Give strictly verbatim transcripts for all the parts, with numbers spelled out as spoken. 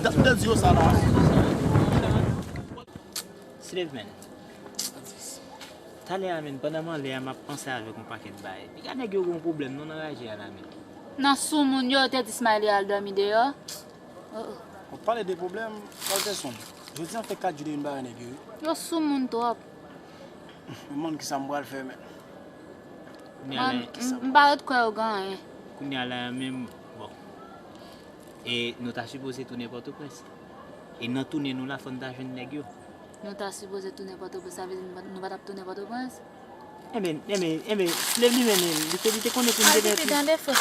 Dan, dan di yo sa la. Slave man. Talè a menm, pandan m anlè a, m ap panse avèk yon pakèt bagay. Piga nèg yo gen yon pwoblèm non nan raje a la menm. Nan soumoun yo, yo te di Smiley al dòmi deyò. Oh, oh. W ap pale de pwoblèm, Walterson. Jodi a fè kat jou depi m pa wè nèg yo, wi. Yo soumoun twòp. M demann kisa m pral fè, men. Kounye a la, m, m pa ret kwè yo gen anyen. Kounye a la menm, bon. E nou ta sipoze tounen Pòtoprens. E nan tounen nou la, fò n ta jwenn nèg yo. Nou ta sipoze tounen Pòtoprens, sa vle di nou pa, nou pa t ap tounen Pòtoprens? Enben, enben, enben, Slave li menm, li te, li te konnen pou n te... Ay, tete, tande, frè.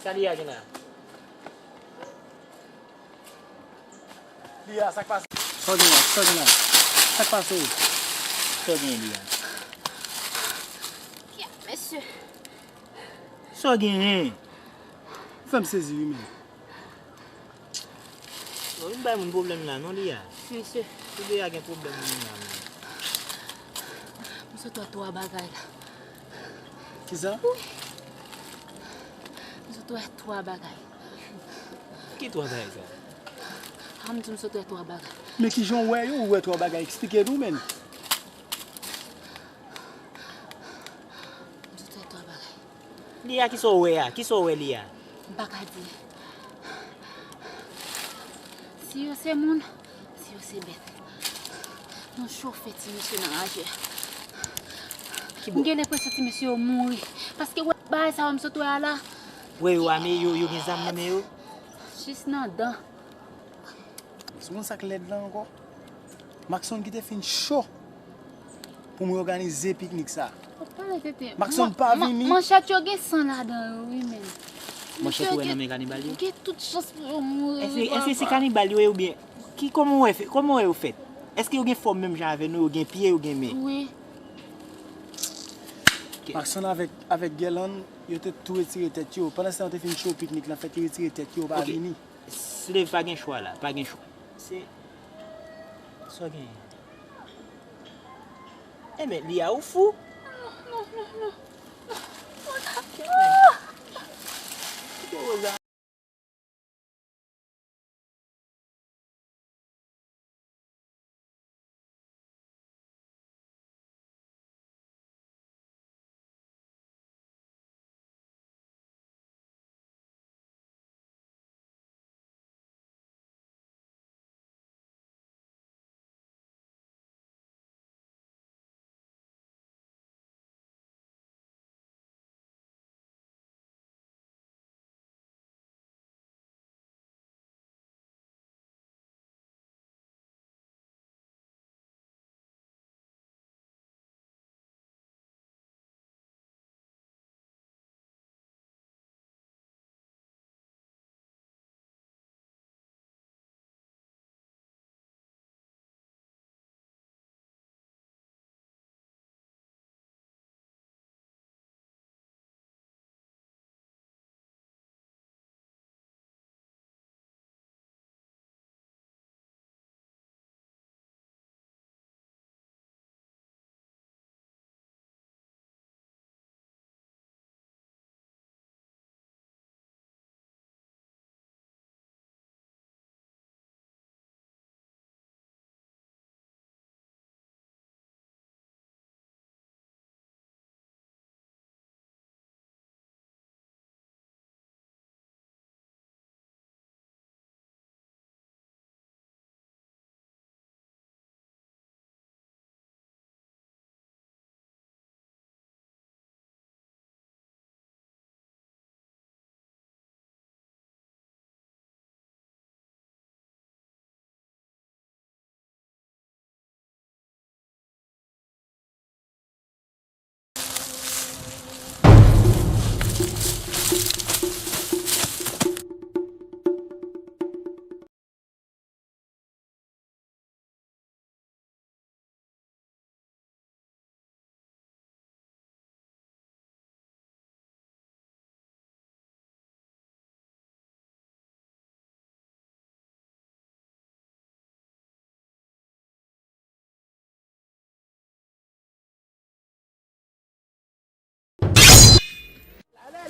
Sa li a, Juna? Li a, sa k pase? Sa w gen la? Sa w gen la? Sa k pase w? Sa w gen, li a? Kèt, mesye. Sa w genyen? Fè m sezi, wi, men. Bon, vin bay moun pwoblèm la, non, li a. Mesye. Tou de a gen pwoblèm, moun la, men. M sot wè twa bagay la. Kisa? Wi. M sot wè twa bagay. Ki twa bagay sa? A, m di m sot wè twa bagay. Men kijan w wè yo, ou wè twa bagay? Eksplike nou, menn. M sot wè twa bagay. Li a, kisa w wè a? Kisa w wè li a? M pa ka di. Si yo se moun, si yo se bèt. Yon chofè ti mesye nan raje a. Ki bò? M gen lenpresyon ti mesye yo mouri. Paske wè bagay sa yo m sot wè a la. Wè yo ame, yo, yo gen zam nan men yo? Jis nan dan. Ou konn sa k lèd la ankò? Maxon ki te fin cho pou mwen òganize piknik sa. Ou pale tete. Maxon pa vini. Manchèt yo gen san ladan yo, wi, men. Manchèt ou wè nan men kanibal yo? Gen tout chans pou yo mouri. Èske, èske se kanibal yo ye oubyen ki, kòman w wè fè, kòman w wè yo fèt? Èske yo gen fòm menm jan avè nou, yo gen pye, yo gen men? Wi. Maxon avèk, avèk Guerlande, yo te tou retire tèt yo. Pandan se tan yo te fin cho piknik lan fèt, yo retire tèt yo, yo pa vini. Slave pa gen chwa la, pa gen chwa. Se sa w genyen. Enben, li a ou fou? Non, non, non, non. Kite Rosa.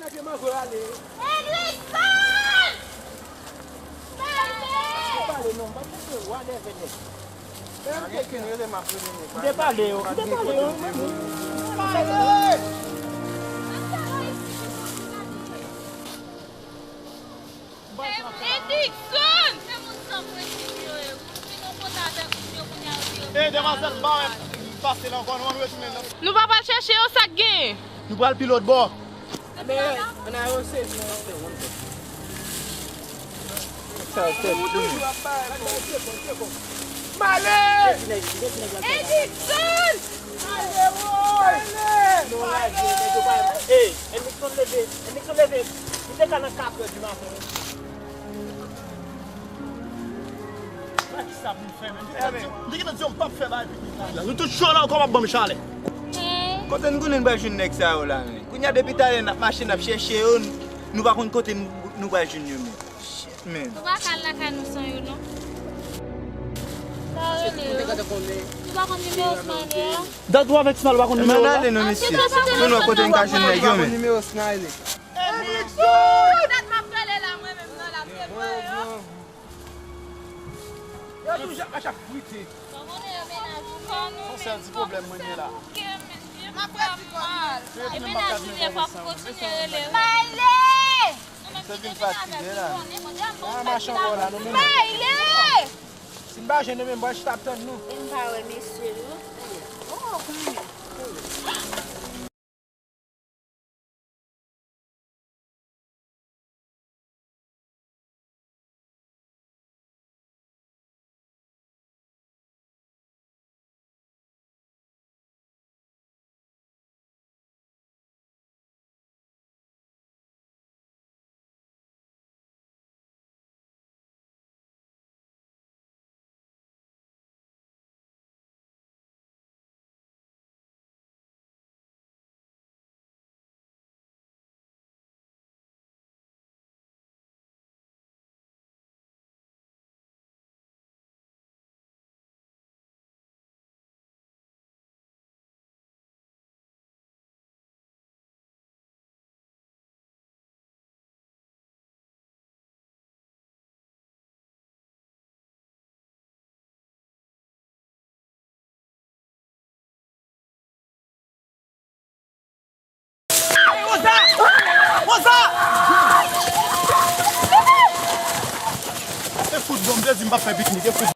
Edrikson! Pale non, m pa t rele w a nèf è nèt. M te pale yo, m te pale yo. Pale! Edikson! Se moun san prensip yo ye. Moun ki nan kontak avèk moun yo kounye a yo di yo. Ey, demwazèl, ba wè pase la ankò, nou ann retounen nan. Nou pa pral chèche yo, sa k genyen? Nou pral pi lòt bò. Men, ann al sezi nan. Sa yo fè. Male! Edikson! Male, woy! Ey, Edikson leve, Edikson leve. Li te ka nan kat è di maten. Sa ki sa pou m fè, menm? M te gentan di yo m p ap fè bagay piknik la. Nou tout cho la, ou kòman ban m chalè? Kote n konnen n pral jwenn nèg sa yo la, men? Kounye a, depi talè n ap mache, n ap chèche yo, n-, nou pa konn kote n-, nou pral jwenn yo, men. Shit, man. Nou pa ka al lakay nou san yo, non. Sa rele yo. Ou pa konn nimewo Smiley a? Dat ou avèk Smiley, ou pa konn nimewo l la? Ann ale non, mesye. Pou n wè kote n ka jwenn nèg yo, men. Nimewo Smiley. Edikson! Dat m ap rele la, mwen menm nan la, se mwen yo. Yo toujou ap mache ap frite. Bon, konnen yo menaj ou pa nou, men. Yon sèl ti pwoblèm mwen gen la. M ap fè ti pòz. E menaj ou ye, fòk kontinye rele. Mayle! Se vin fatige la. N a mache ankò la, nou menm. Mayle! Si n pa jwenn nou menm, pral chita ap tann nou. E m pa wè mesye yo. Oh, konnen. Rosa! Rosa! E fout bon, m te di m p ap fè piknik, e fout.